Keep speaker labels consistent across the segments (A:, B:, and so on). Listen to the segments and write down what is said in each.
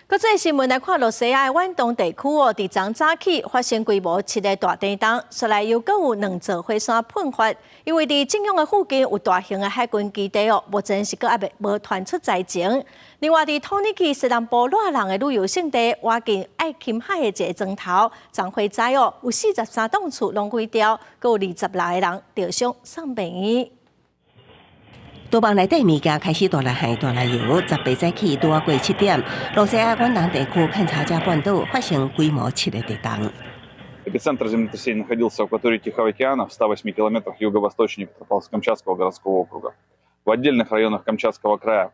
A: 國際新聞來看，露西亞的遠東地區哦，佇昨早起發生規模七个大地動，紲來又閣有兩座火山噴發。因為佇震央的附近有大型的海軍基地哦，目前是閣猶未無傳出災情。另外，佇土耳其西南部熱人的旅遊勝地，倚近愛琴海的一个莊頭，昨火災哦，有43棟厝攏毀掉，閣有26個人著傷送病院。
B: 廚房內底物件開始大力喊大力搖，18早起拄仔過7點，露西亞遠東地區坎察加半島發生規模七个地動。
C: Эпицентр землетрясения находился в акватории Тихого океана в 108 километрах юго-восточнее Петропавловск-Камчатского городского округа. В отдельных районах Камчатского края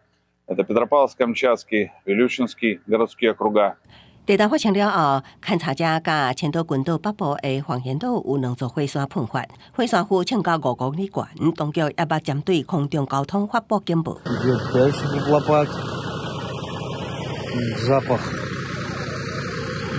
C: это Петропавловск-Камчатский, Вилючинский городские округа.
B: 地動發生了後，坎察加佮千島群島北部的黃岩島有兩座火山噴發，火山灰衝到5公里懸，當局猶捌針對空中交通發布警報。
D: Идет дальше лопат. Запах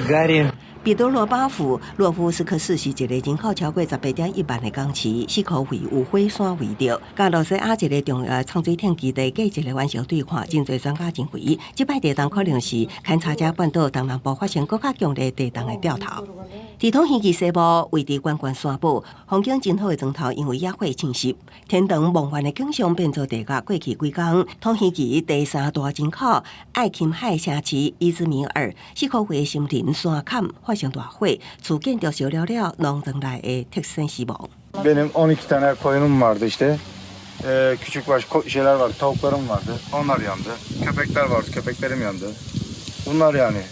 D: гари.
B: 彼得羅巴夫洛夫斯克市是一个人口超過18.1萬的港市，四箍圍有火山圍著，佮露西亞一个重要的潛水艇基地隔一个灣相對看，真濟專家認為，這擺地動可能是坎察加半島東南部發生閣較強烈地動的兆頭。佇土耳其西部位佇懸懸山堡，風景真好的莊頭因為野火侵襲，天堂夢幻的景象變做地獄。過去幾工，土耳其第三大人口愛琴海城市伊茲米爾，四箍圍的森林山崁發生大火，厝建築燒了了，農莊內的特生死亡。
D: Benim 12 tane koyunum vardı işte. Küçük baş şeyler vardı, tavuklarım vardı. Onlar yandı. Köpekler vardı, köpeklerim yandı. Bunlar yani.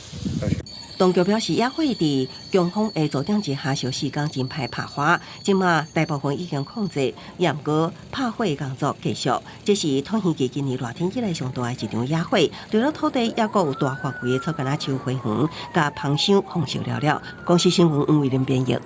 B: 當局表示，野火佇強風的助長之下，燒四工真歹拍花。這馬大部分已經控制，毋過拍火工作繼續。這是土耳其今年熱天以來上大的一場野火，除了土地，猶閣有大範圍的草柑仔樹花園，共芳香焚燒了了。公視新聞黃偉玲編譯。